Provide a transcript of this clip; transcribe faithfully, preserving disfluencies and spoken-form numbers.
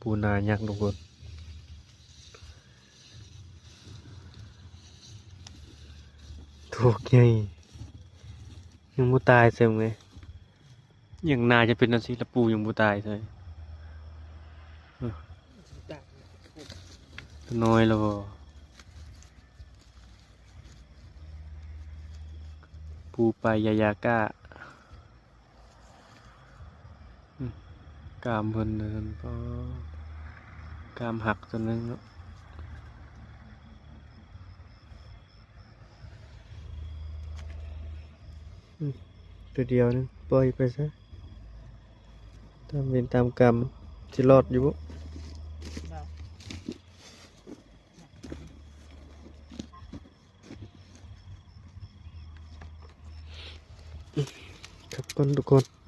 ปูนายักษ์ทุกคน ถูกไง ยังบ่ตายใช่ไหม ยังน่าจะเป็นนั่นสิละ ปูยังบ่ตายใช่ ตัวน้อยแล้วบ่ ปูปลายายาก้า อืม กล้ามเพิ่นนั่นก็ กล้ามหักตัวหนึ่งเนาะ อืม ตัวเดียวนึง ปล่อยไปซะ ตามเวรตามกรรม สิรอดอยู่บ่ ครับก่อนทุกคน